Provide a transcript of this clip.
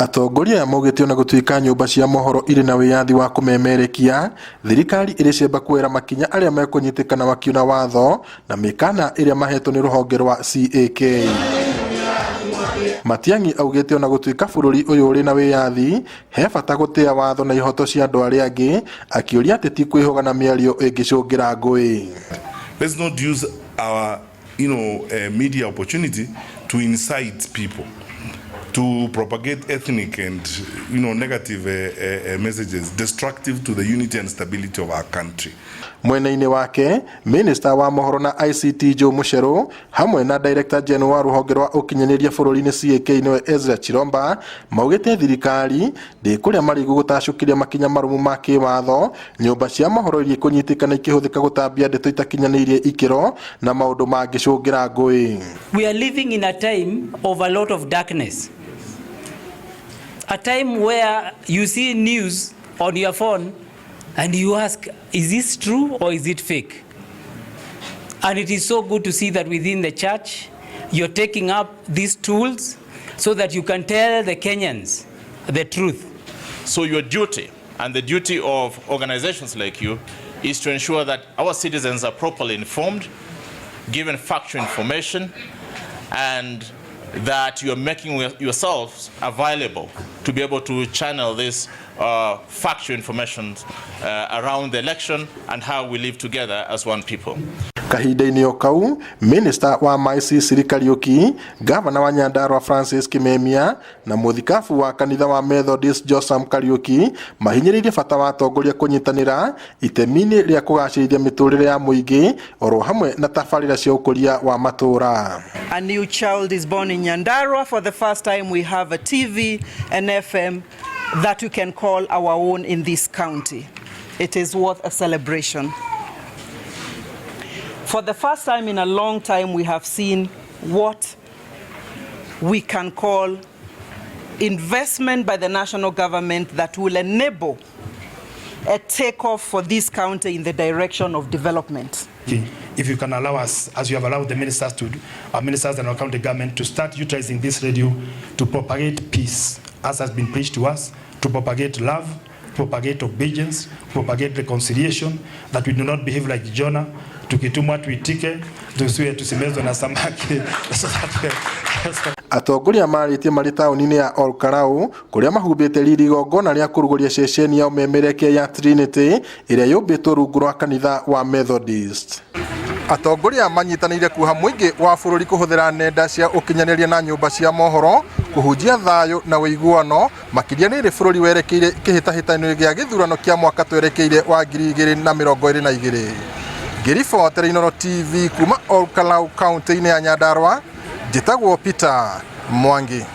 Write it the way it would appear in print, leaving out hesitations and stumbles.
Atongoria aya maugĩte ona gũtuĩka nyũmba cia mohoro irĩ na wĩyathi wa kũmemerekia, thirikari ĩrĩ ciamba kuoera makinya arĩa mekũnyitĩkana makiuna watho na mĩkana ĩrĩa mahetwo nĩ rũhonge rwa CAK. Matiang'i augĩte ona gũtuĩka bũrũri ũyũ ũrĩ na wĩyathi, he bata gũtĩa watho na ihoto cia andũ arĩa angĩ, akĩũria atĩ ti kwĩhũga na mĩario ĩngĩcũngĩra ngũĩ. Let's not use our media opportunity to incite people to propagate ethnic and negative messages destructive to the unity and stability of our country. Mwena-inĩ wake, Minista wa mohoro na ICT Joe Mucheru hamwe na Director General wa rũhonge rwa ũkinyanĩria bũrũri-inĩ CAK nĩwe Ezra Chiromba maugĩte thirikari ndĩkũrĩa marigũ gũtacũkĩria makinya marũmu ma kĩwatho nyũmba cia mohoro iria ikũnyitĩkana ikĩhũthĩka gũtambia ndeto itakinyanĩirie ikĩro na maũndũ mangĩcũngĩra ngũĩ. We are living in a time of a lot of darkness. A time where you see news on your phone and you ask, "Is this true or is it fake?" And it is so good to see that within the church, you're taking up these tools so that you can tell the Kenyans the truth. So your duty and the duty of organizations like you is to ensure that our citizens are properly informed, given factual information, and that you're making yourselves available to be able to channel this factual information around the election and how we live together as one people. Kahinda-inĩ o kau, minista wa maĩ Sicily Kariuki, gavana wa Nyandarua Francis Kimemia na mũthikabu wa kanitha wa Methodist Josam Kariuki mahinyĩrĩirie bata wa atongoria kũnyitanĩra itemi-inĩ rĩa kũgacĩrithia mĩtũrĩre ya mũingĩ oro hamwe na tabarĩra cia ũkũria wa matũũra. A new child is born in Nyandarua. For the first time, we have a TV and FM that we can call our own in this county. It is worth a celebration. For the first time in a long time, we have seen what we can call investment by the national government that will enable a takeoff for this county in the direction of development. If you can allow us, as you have allowed the ministers to, our ministers and our county government to start utilizing this radio to propagate peace, as has been preached to us, to propagate love, propagate obedience, propagate reconciliation, that we do not behave like Jonah, tukitumwa tuitike, tusiwe tusimezwe na samaki. So that, Atongoria marĩtie marĩ taũni-inĩ ya Olkalau kũrĩa mahumbĩte riri igongona rĩa kũrugũria ceceni ya ũmemerekia ya Trinity ĩrĩa yũmbĩtwo rungu rwa kanitha wa Methodist. Atongoria manyitanĩire kuoha mũingĩ wa bũrũri kũhũthĩra nenda cia ũkinyanĩria na nyũmba cia mohoro kũhunjia thayũ na ũiguano, makĩria rĩrĩ bũrũri werekeire kĩhĩtahĩtano gĩa gĩthurano kĩa mwaka twerekeire wa 2022. Ngĩribotera Inooro TV kuma Olkalau, kaunti-inĩ ya Nyandarua, njĩtagwo Peter Mwangi.